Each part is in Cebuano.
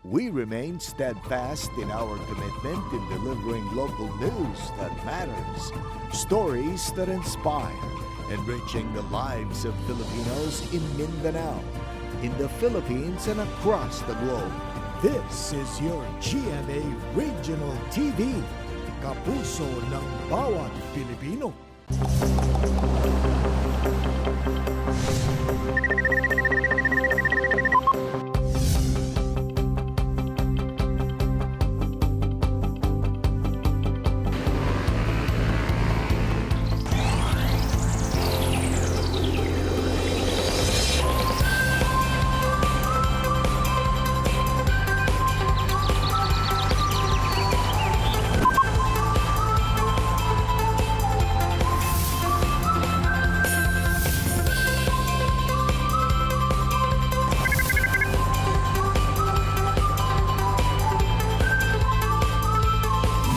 We remain steadfast in our commitment in delivering local news that matters, stories that inspire, enriching the lives of Filipinos in Mindanao, in the Philippines, and across the globe. This is your GMA Regional TV, kapuso ng bawat Pilipino.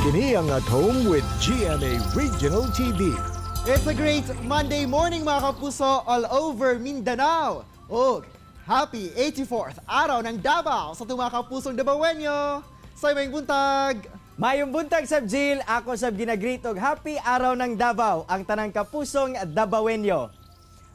Kini ang At Home with GMA Regional TV. It's a great Monday morning, mga kapuso, all over Mindanao. Og happy 84th Araw ng Davao sa itong mga kapusong Dabawenyo. Sa mayong buntag! Mayong buntag sab, Jill, ako sab ginagreet og happy Araw ng Davao ang tanang kapusong Dabawenyo.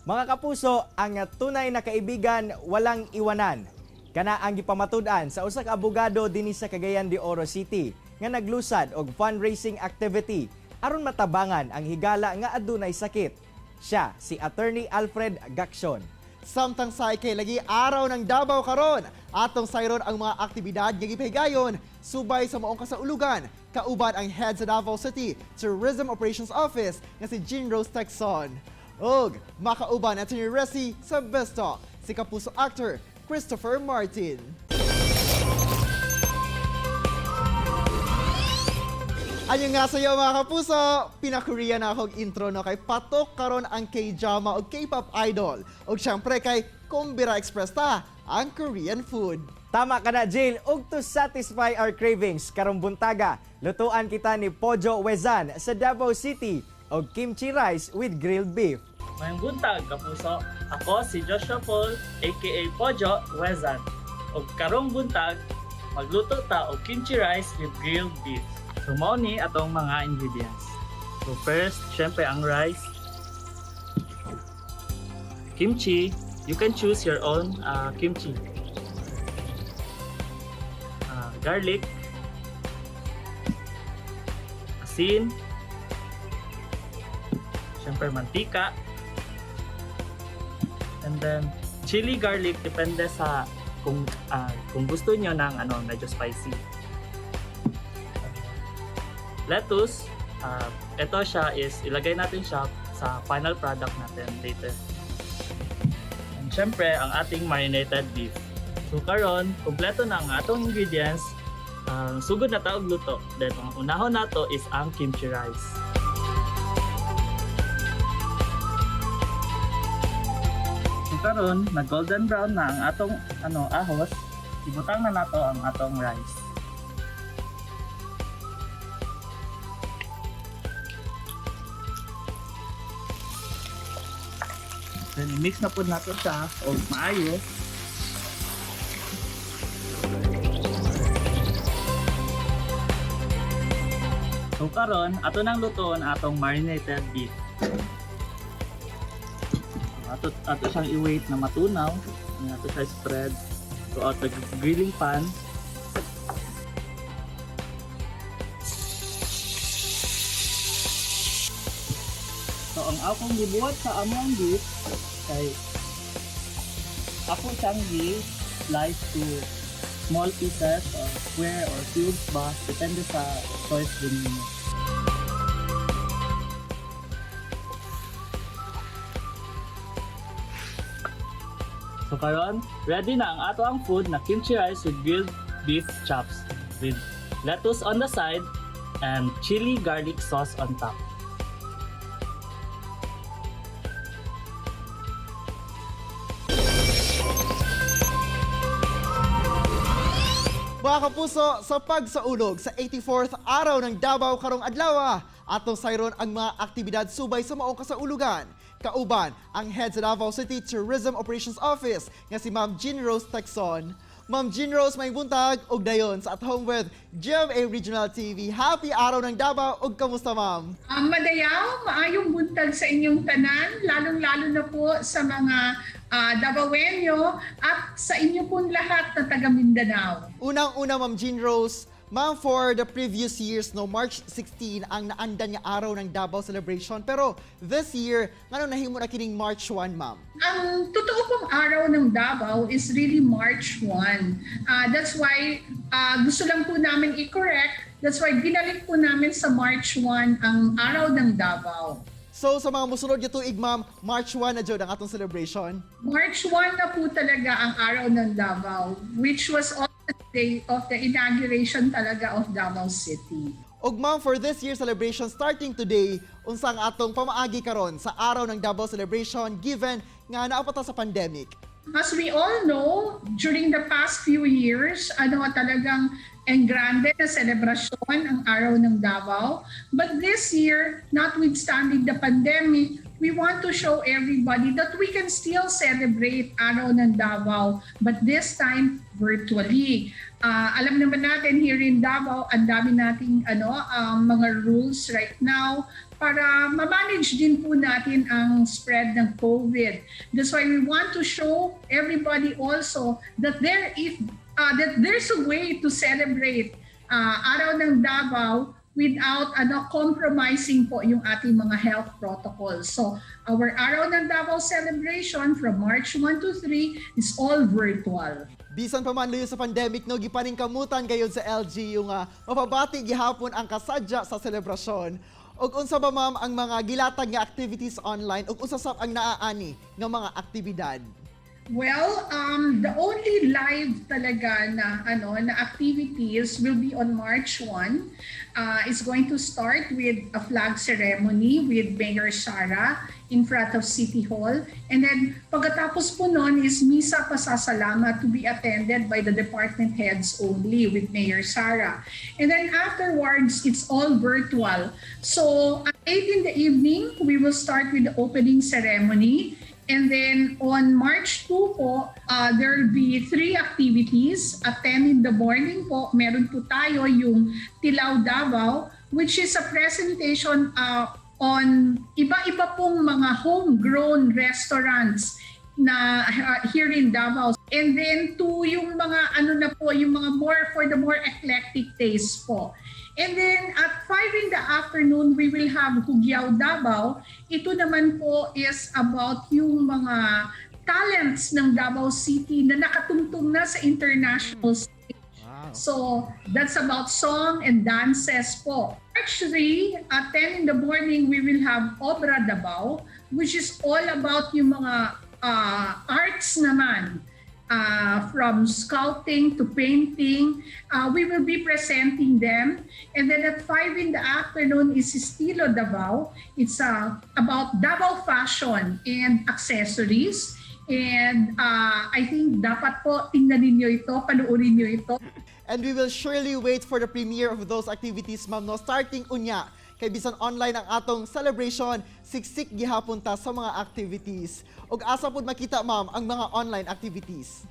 Mga kapuso, ang tunay na kaibigan, walang iwanan. Kana ang gipamatud-an sa usa ka abogado dinhi sa Cagayan de Oro City nga naglusad og fundraising activity aron matabangan ang higala nga adunay sakit. Siya si Attorney Alfred Gaccion. Samtang sa kay lagi Araw ng Davao karon, atong sayron ang mga aktibidad nga gipahigayon subay sa maong kasaulugan. Kauban ang head sa Davao City Tourism Operations Office nga si Jean Rose Texon. Ug makauban Attorney Resi sa Best Talk, si kapuso actor Kristoffer Martin. Ano nga sa'yo, mga kapuso? Pina-Korea na akong intro, no, kay patok karon ang K-drama o K-pop idol. O syempre kay Kumbira Express ta ang Korean food. Tama ka na, Jill. Ug to satisfy our cravings karong buntaga, lutuan kita ni Pojo Wezan sa Davao City og kimchi rice with grilled beef. Mayong buntag, kapuso. Ako si Joshua Paul, aka Pojo Wezan. Og karong buntag, magluto ta og kimchi rice with grilled beef. So mao ni atong mga ingredients. So first, syempre ang rice. Kimchi, you can choose your own kimchi. Garlic, asin, syempre mantika, and then chili garlic, depende sa kung gusto niyo ng ano, medyo spicy. Lettuce, ito siya is ilagay natin siya sa final product natin later. And syempre ang ating marinated beef. So karon, kumpleto na ang atong ingredients. Ang sugod na ta og luto. Then ang unahon nato is ang kimchi rice. So karon, nag golden brown na ang atong ano, ahos. Ibutang na nato ang atong rice. Then i-mix na po nato siya og maayo. So karon, ato nang lutoon atong marinated beef. Ato siyang i-wait na matunaw. And ato siya spread throughout the grilling pan. So ang akong gibuhat sa among beef kay ako siyang gi-slice to small pieces or square or cubes ba, depende sa choice din ninyo. So karon, ready na ang ato ang food na kimchi rice with grilled beef chops with lettuce on the side and chili garlic sauce on top. Mga kapuso, sa pagsaulog sa 84th Araw ng Davao karong adlaw, atong sayron ang mga aktibidad subay sa maong kasaulugan. Kauban ang head sa Davao City Tourism Operations Office nga si Ma'am Jean Rose Texon. Ma'am Jean Rose, maayong buntag ug dayon sa At Home with GMA Regional TV. Happy Araw ng Davao ug kamusta, ma'am? Madayaw, maayong buntag sa inyong tanan, lalong-lalo na po sa mga Davaoenyo at sa inyo pong lahat na taga Mindanao. Unang-una, Ma'am Jean Rose, ma'am, for the previous years, no, March 16 ang naandan nga Araw ng Davao celebration. Pero this year, ngano nahimo na kining March 1, ma'am? Ang totoo pong Araw ng Davao is really March 1. That's why gusto lang po namin i-correct. That's why binalik po namin sa March 1 ang Araw ng Davao. So sa mga musunod nga tuig, ma'am, March 1 na jud ang atong celebration. March 1 na po talaga ang Araw ng Davao, which was also the day of the inauguration talaga of Davao City. Ug ma'am, for this year's celebration starting today, unsa ang atong pamaagi karon sa Araw ng Davao celebration given nga naa pa ta sa pandemic? As we all know, during the past few years, ano, talagang en grande na selebrasyon ang Araw ng Davao. But this year, notwithstanding the pandemic, we want to show everybody that we can still celebrate Araw ng Davao, but this time virtually. Alam naman natin here in Davao, ang dami nating ano, mga rules right now para ma-manage din po natin ang spread ng COVID. That's why we want to show everybody also that there's a way to celebrate Araw ng Davao without ano, compromising po yung ating mga health protocols. So our Araw ng Davao celebration from March 1 to 3 is all virtual. Bisan pa man luyo sa pandemic, no, gipaningkamutan gayud sa LGU nga mapabati gihapon ang kasadya sa selebrasyon. Ug unsa ba, ma'am, ang mga gilatag nga activities online ug unsa sab ang naa ani nga mga aktibidad? Well, the only live talaga na ano na activities will be on March 1. It's going to start with a flag ceremony with Mayor Sara in front of City Hall. And then pagkatapos po noon is Misa Pasasalamat to be attended by the department heads only with Mayor Sara. And then afterwards, it's all virtual. So at 8 in the evening, we will start with the opening ceremony. And then on March 2 po, there will be three activities. At 10 in the morning po, meron po tayo yung Tilaw Davao, which is a presentation on iba-iba pong mga homegrown restaurants na here in Davao. And then to yung mga ano na po, yung mga more for the more eclectic taste po. And then at 5 in the afternoon, we will have Hugyaw Davao. Ito naman po is about yung mga talents ng Davao City na nakatungtong na sa international stage. So that's about song and dances po. March 3, at 10 in the morning, we will have Obra Davao, which is all about yung mga arts naman. From sculpting to painting. We will be presenting them. And then at 5 in the afternoon is Estilo Davao. It's about Davao fashion and accessories. And I think dapat po tingnan ninyo ito, panoorin niyo ito. And we will surely wait for the premiere of those activities, ma'am, no? Starting unya, kay bisan online ang atong celebration, siksik gihapon ta sa mga activities. Ug asa pud makita, ma'am, ang mga online activities?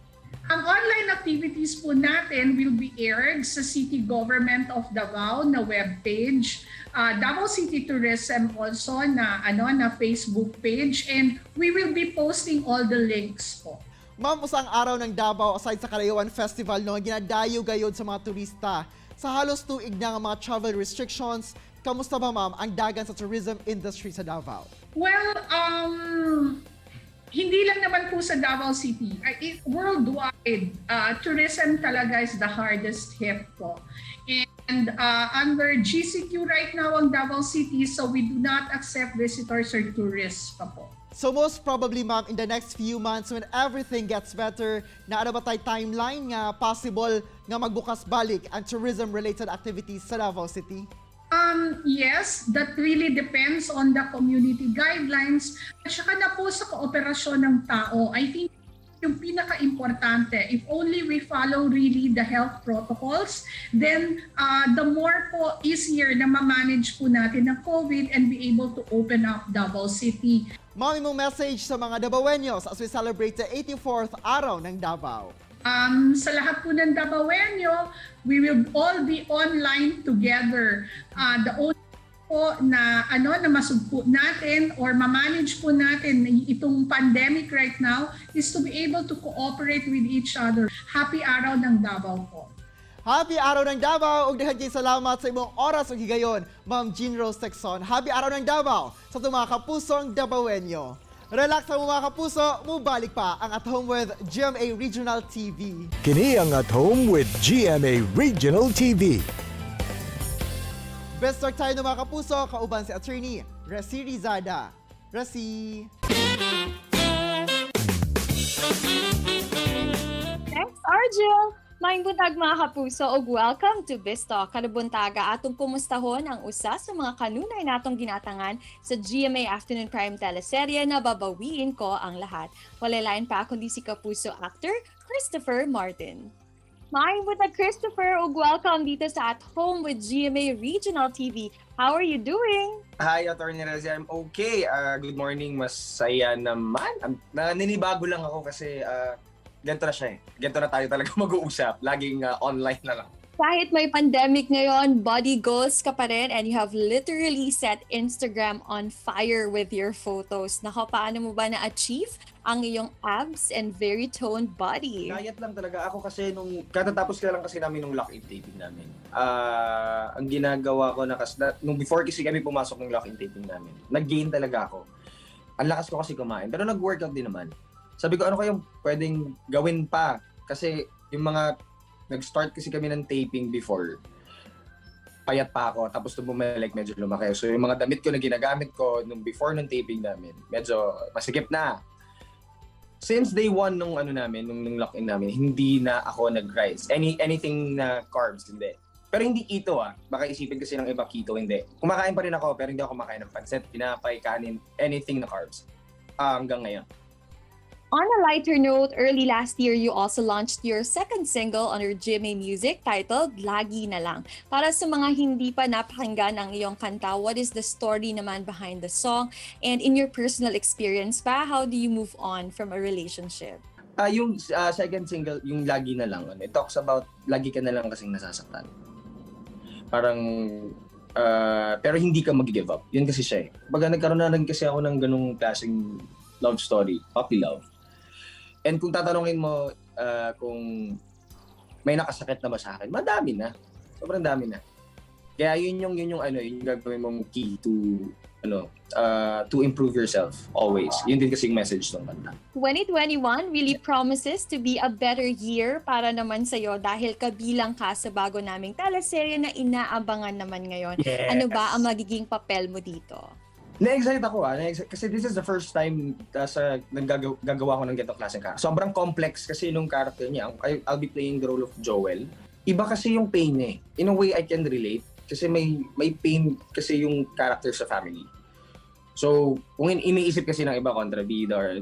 Ang online activities po natin will be aired sa City Government of Davao na webpage, Davao City Tourism also na ano na Facebook page, and we will be posting all the links po. Ma'am, usang Araw ng Davao aside sa Kadayawan Festival, no, ginadayo gayod sa mga turista. Sa halos tuig na nga mga travel restrictions, kamusta ba, ma'am, ang dagan sa tourism industry sa Davao? Well, hindi lang naman po sa Davao City. Worldwide, tourism talaga is the hardest hit po. And under GCQ right now ang Davao City, so we do not accept visitors or tourists pa po. So most probably, ma'am, in the next few months when everything gets better, naa ba tay timeline nga possible nga magbukas balik ang tourism-related activities sa Davao City? Yes, that really depends on the community guidelines at saka na po sa kooperasyon ng tao. I think yung pinaka-importante, if only we follow really the health protocols, then the more po easier na ma-manage po natin ang COVID and be able to open up Davao City. Ma'am, imong message sa mga Dabawenyos as we celebrate the 84th Araw ng Davao. Sa lahat po ng Dabawenyo, we will all be online together. The only po na ano na masugpo natin or ma-manage po natin itong pandemic right now is to be able to cooperate with each other. Happy Araw ng Davao po. Happy Araw ng Davao ug daghan kay salamat sa imong oras ug higayon, Ma'am Jean Rose Tecson. Happy Araw ng Davao sa atong mga kapusong Dabawenyo. Relax ang mga kapuso, mubalik pa ang At Home with GMA Regional TV. Kini ang At Home with GMA Regional TV. Best talk tayo ng mga kapuso, kauban si Attorney Resi Rizada. Resi! Thanks, Argel! Maayong buntag, mga kapuso, ug welcome to Bistalk. Karong buntaga atong kumustahon ang usa sa mga kanunay natong ginatangan sa GMA Afternoon Prime teleserye na Babawiin Ko ang Lahat. Walay lain pa kundi si kapuso actor Kristoffer Martin. Maayong buntag, Kristoffer, ug welcome dito sa At Home with GMA Regional TV. How are you doing? Hi, Attorney Rezi. I'm okay. Good morning. Masaya naman. Naninibago lang ako kasi ganito na siya eh. Ganito na tayo talaga mag-uusap. Laging online na lang. Kahit may pandemic ngayon, body goals ka pa rin and you have literally set Instagram on fire with your photos. Nako, paano mo ba na-achieve ang iyong abs and very toned body? Diet lang talaga. Ako kasi nung katatapos ka lang kasi namin nung lock-in taping namin. Ang ginagawa ko na kasi, nung before kasi kami pumasok ng lock-in taping namin, nag-gain talaga ako. Ang lakas ko kasi kumain. Pero nag-workout din naman. Sabi ko, ano kayong pwedeng gawin pa? Kasi yung mga nag-start kasi kami ng taping before, payat pa ako, tapos nung bumalik, medyo lumaki. So yung mga damit ko na ginagamit ko nung before nung taping namin, medyo masikip na. Since day one nung ano namin, nung lock-in namin, hindi na ako nag-rice. Anything na carbs, hindi. Pero hindi keto ah. Baka isipin kasi ng iba keto, hindi. Kumakain pa rin ako, pero hindi ako kumakain ng pancit, tinapay, kanin, anything na carbs. Hanggang ngayon. On a lighter note, early last year, you also launched your second single on your GMA Music titled Lagi Na Lang. Para sa mga hindi pa napakinggan ang iyong kanta, what is the story naman behind the song? And in your personal experience pa, how do you move on from a relationship? Yung second single, yung Lagi Na Lang, ano, it talks about lagi ka na lang kasing nasasaktan. Parang, pero hindi ka mag-give up. Yun kasi siya eh. Baga nagkaroon na rin kasi ako ng ganung klaseng love story, puppy love. And kung tatanungin mo kung may nakasakit na ba sa akin, madami na. Sobrang dami na. Kaya yun yung ano, yun yung gagawin mong key to ano, to improve yourself always. Yun din kasi yung message ng kanta. 2021 really promises to be a better year para naman sa'yo dahil kabilang ka sa bago naming teleserye na inaabangan naman ngayon. Yes. Ano ba ang magiging papel mo dito? Na-excite ako ah. Na-excite, kasi this is the first time sa gagawa ko ng ganitong klaseng character. Sobrang complex kasi nung character niya. I'll be playing the role of Joel. Iba kasi yung pain eh. In a way, I can relate. Kasi may pain kasi yung character sa family. So, kung iniisip kasi ng iba kontrabida or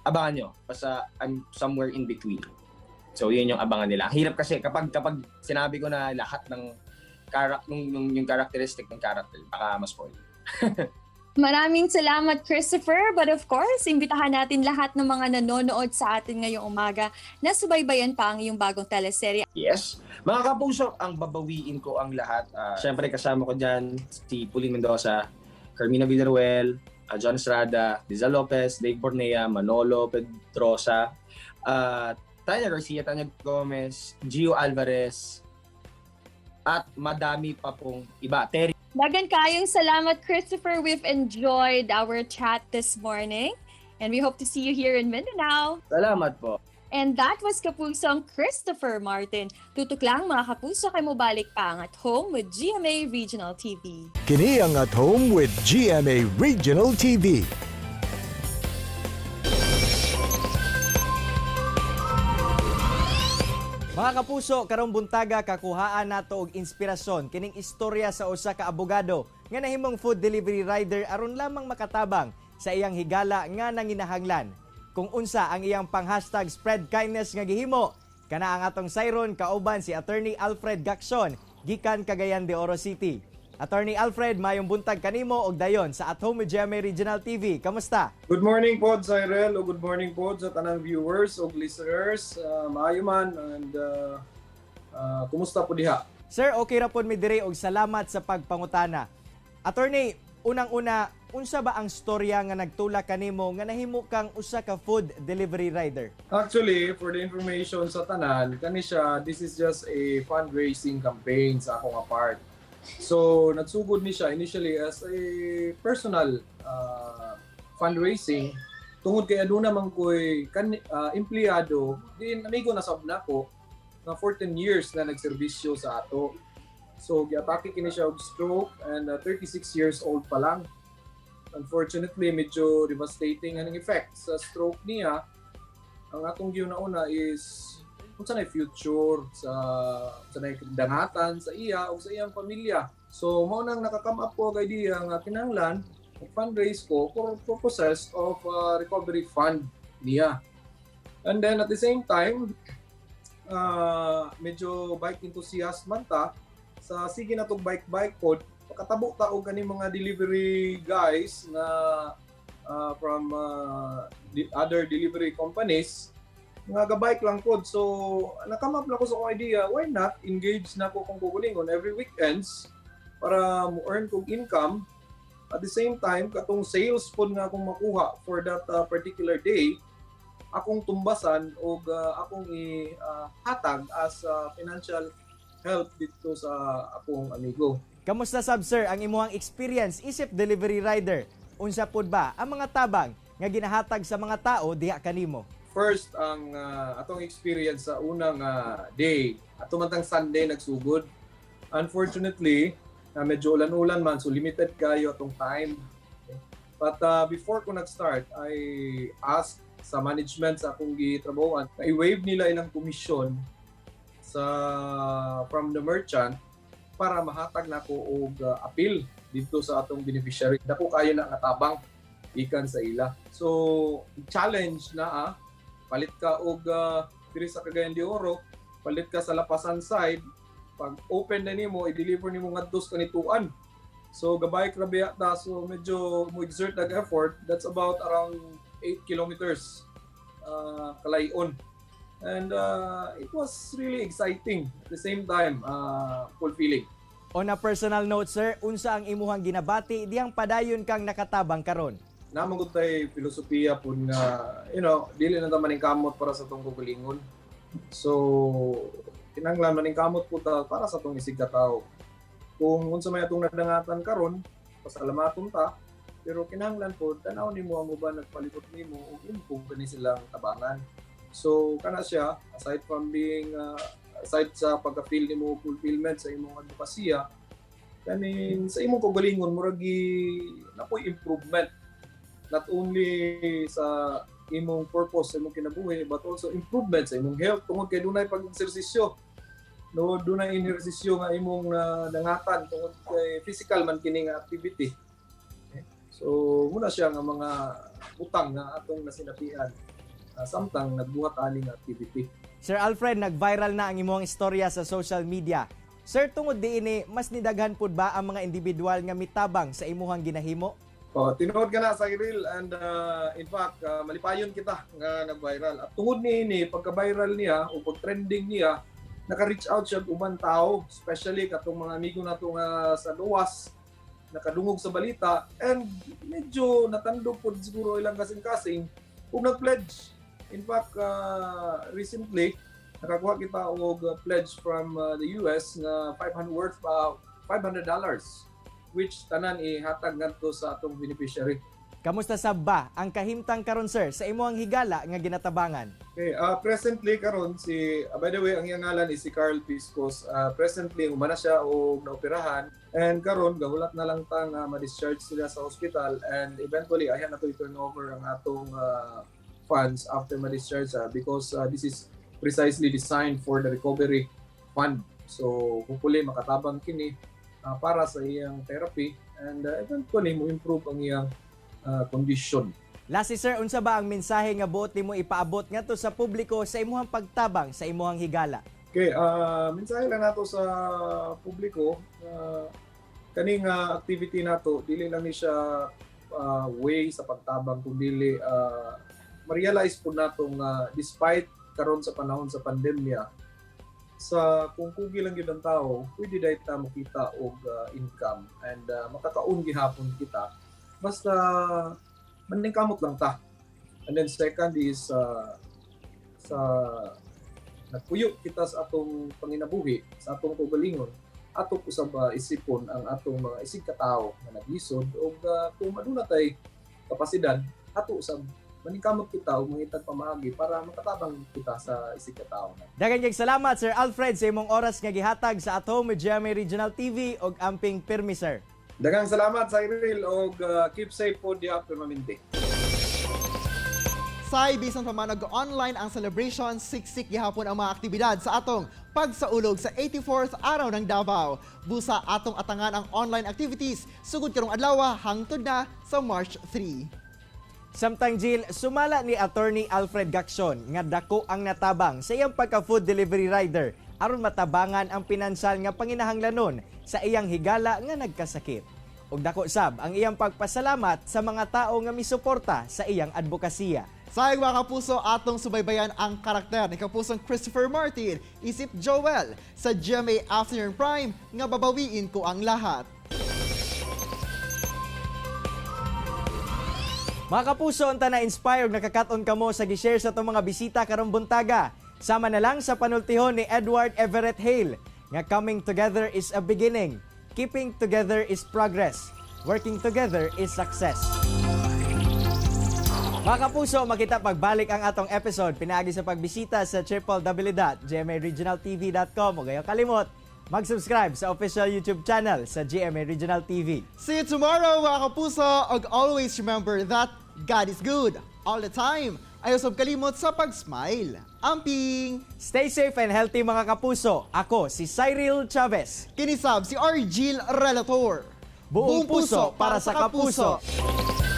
abangan nyo. Basta I'm somewhere in between. So, yun yung abangan nila. Ang hirap kasi kapag sinabi ko na lahat ng nung, yung characteristic ng character, baka ma-spoil. Maraming salamat, Kristoffer. But of course, imbitahan natin lahat ng mga nanonood sa atin ngayong umaga na subaybayan pa ang iyong bagong teleserye. Yes. Mga kapuso, ang Babawiin Ko ang Lahat. Siyempre, kasama ko dyan si Pauline Mendoza, Carmina Villaruel, John Estrada, Liza Lopez, Dave Bornea, Manolo Pedrosa, Tanya Garcia, Tanya Gomez, Gio Alvarez, at madami pa pong iba. Terry Daghan kayong salamat, Kristoffer. We've enjoyed our chat this morning. And we hope to see you here in Mindanao. Salamat po. And that was Kapusong Kristoffer Martin. Tutok lang, mga kapuso, kay mobalik pa ang At Home with GMA Regional TV. Kini ang At Home with GMA Regional TV. Mga kapuso, karong buntaga kakuhaan nato og inspirasyon kining istorya sa usa ka abogado nga nahimong food delivery rider aron lamang makatabang sa iyang higala nga nanginahanglan. Kung unsa ang iyang pang #spreadkindness nga gihimo, kana ang atong sayron kauban si Attorney Alfred Gakson gikan Cagayan de Oro City. Attorney Alfred, mayong buntag kanimo og dayon sa At Home with GMA Regional TV. Kamusta? Good morning po, Cyril, o good morning po sa tanang viewers o listeners. Maayo man and kumusta po diha? Sir, okay ra pod mi diri og salamat sa pagpangutana. Attorney, unang-una, unsa ba ang storya nga nagtulak kanimo nga nahimo kang usa ka food delivery rider? Actually, for the information sa tanan, kani siya, this is just a fundraising campaign sa akong part. So, nagsugod ni siya initially as a personal fundraising tungod kay aduna man ko'y empleyado din, amigo na sab nako nga 14 years na nagserbisyo sa ato. So giatake kini siya og stroke and 36 years old pa lang. Unfortunately, medyo devastating ang effect sa stroke niya. Ang atong giuna-una is kung sa future sa na dangatan sa iya o sa iyang pamilya. So mao nang naka-come up ko og idea nga kinahanglan fundraise ko for purposes of recovery fund niya. And then at the same time, medyo bike enthusiast man ta, sa sige na tong bike-bike pod, makatabo ta og kani mga delivery guys na from the other delivery companies nga ga-bike lang pod. So naka-come up na ko sa akong idea, why not engage na ko kung kaugalingon every weekends para mo earn kog income? At the same time, katong sales pod nga akong makuha for that particular day, akong tumbasan og akong ihatag as financial help dito sa akong amigo. Kamusta sab, sir, ang imuhang experience isip delivery rider? Unsa pod ba ang mga tabang nga ginahatag sa mga tao diha kanimo? First, ang atong experience sa unang day, ato man tang Sunday nagsugod. Unfortunately, medyo ulan-ulan man, so limited kayo atong time. But before ko nag-start, I asked sa management sa akong gitrabahoan na i-waive nila ilang komisyon sa from the merchant para mahatag nako og appeal dito sa atong beneficiary. Dako kayo na nga tabang ikan sa ila. So, challenge na palit ka og diri sa Cagayan de Oro, palit ka sa Lapasan side, pag open na nimo, i-deliver nimo ngadto sa Canitoan. So ga-bike ra biya ta, so medyo mo exert nag effort, that's about around 8 kilometers kalayon. And it was really exciting at the same time fulfilling. On a personal note, sir, unsa ang imuhang ginabati diyang padayon kang nakatabang karon? Naa man gud tay filosofiya pud nga dili na ta maningkamot para sa atong kaugalingon. So kinahanglan maningkamot pud ta para sa atong isig katawo. Kung unsa may atong nadangatan karon, pasalamaton ta, pero kinahanglan pud tan-aw nimo ang uban nagpalibot nimo ug imo kung kani silang tabangan. So kana siya, aside from being aside sa pagka-feel nimo fulfillment sa imong advokasya, kaning sa imong kaugalingon, murag napoy improvement not only sa imong purpose sa imong kinabuhi but also improvement sa imong health tungod kay dunay pag-eksersisyo, no? Dunay ehersisyo nga imong dangatan tungod kay physical man kini nga activity. Okay. So muna siya nga mga utang nga atong nasinapian samtang nagbuhat ani nga activity. Sir Alfred, nag-viral na ang imong istorya sa social media. Sir, tungod diini, mas nidaghan pud ba ang mga individual nga mitabang sa imuhang ginahimo? Oh, tinuod ka na, Cyril, and in fact, malipayon kita nga nag-viral. At tungod niini, pagka-viral niya o pag-trending niya, naka-reach out siya og uban tao, especially katong mga amigo nato nga sa luwas, nakadungog sa balita and medyo natandog pod siguro ilang kasing-kasing ug nag-pledge. In fact, recently nakakuha kita og pledge from the US nga 500 worth $500, which tanan ihatag ngadto sa atong beneficiary. Kamusta sab ba ang kahimtang karon, sir, sa imuhang higala nga ginatabangan? Okay, presently karon si by the way, ang iyang ngalan is si Carl Piscos. Presently humana siya og naoperahan and karon gahulat na lang ta nga ma-discharge sila sa hospital and eventually ayhan na to i-turn over ang atong funds after ma-discharge siya because this is precisely designed for the recovery fund. So hopefully makatabang kini para sa iyang therapy and eventually mo improve ang iyang condition. Lastly, sir, unsa ba ang mensahe nga buot nimo ipaabot ngadto sa publiko sa imuhang pagtabang sa imuhang higala? Okay, mensahe lang nato sa publiko. Kaning activity nato dili lang ni siya way sa pagtabang kundi ma-realize po nato nga despite karon sa panahon sa pandemya, sa kung kugi lang gyud ang tao, pwede dahil ta makita og income and makakaon gihapon kita basta maningkamot lang ta. And then second is sa nagpuyo kita sa atong panginabuhi, sa atong kaugalingon, ato usab isipon ang atong mga isig katao nga naglisod og kung aduna tay kapasidad, ato usab maningkamot kita og mangitag pamaagi para makatabang kita sa isig katao na. Daghang kay salamat, Sir Alfred, sa imong oras nga gihatag sa At Home with GMA Regional TV og amping pirmi, sir. Daghang salamat, Cyril, og keep safe po diha permanente. Say, bisan pa man nag-online ang celebration, siksik gihapon ang mga aktibidad sa atong pagsaulog sa 84th Araw ng Davao. Busa atong atangan ang online activities sugod karong adlaw hangtod na sa March 3. Samtang Jill, sumala ni Attorney Alfred Gacson nga dako ang natabang sa iyang pagka-food delivery rider aron matabangan ang pinansal nga panginahanglanon sa iyang higala nga nagkasakit. Ug dako sab ang iyang pagpasalamat sa mga tao nga misuporta sa iyang advokasya. Sayang mga kapuso, atong subaybayan ang karakter ni Kapusong Kristoffer Martin, isip Joel, sa GMA Afternoon Prime nga babawiin ko ang lahat. Mga kapuso, unta na inspire ug nakakaton kamo sa gi-share sa atong mga bisita karong buntaga. Sama na lang sa panultihon ni Edward Everett Hale nga coming together is a beginning, keeping together is progress, working together is success. Mga kapuso, makita pagbalik ang atong episode pinaagi sa pagbisita sa www.gmaregionaltv.com o gayo kalimot mag-subscribe sa official YouTube channel sa GMA Regional TV. See you tomorrow, mga kapuso! Ug always remember that God is good all the time. Ayaw sab kalimot sa pag-smile. Amping! Stay safe and healthy, mga kapuso. Ako si Cyril Chavez. Kini sab si Argil Relator. Buong puso para sa kapuso. Kapuso.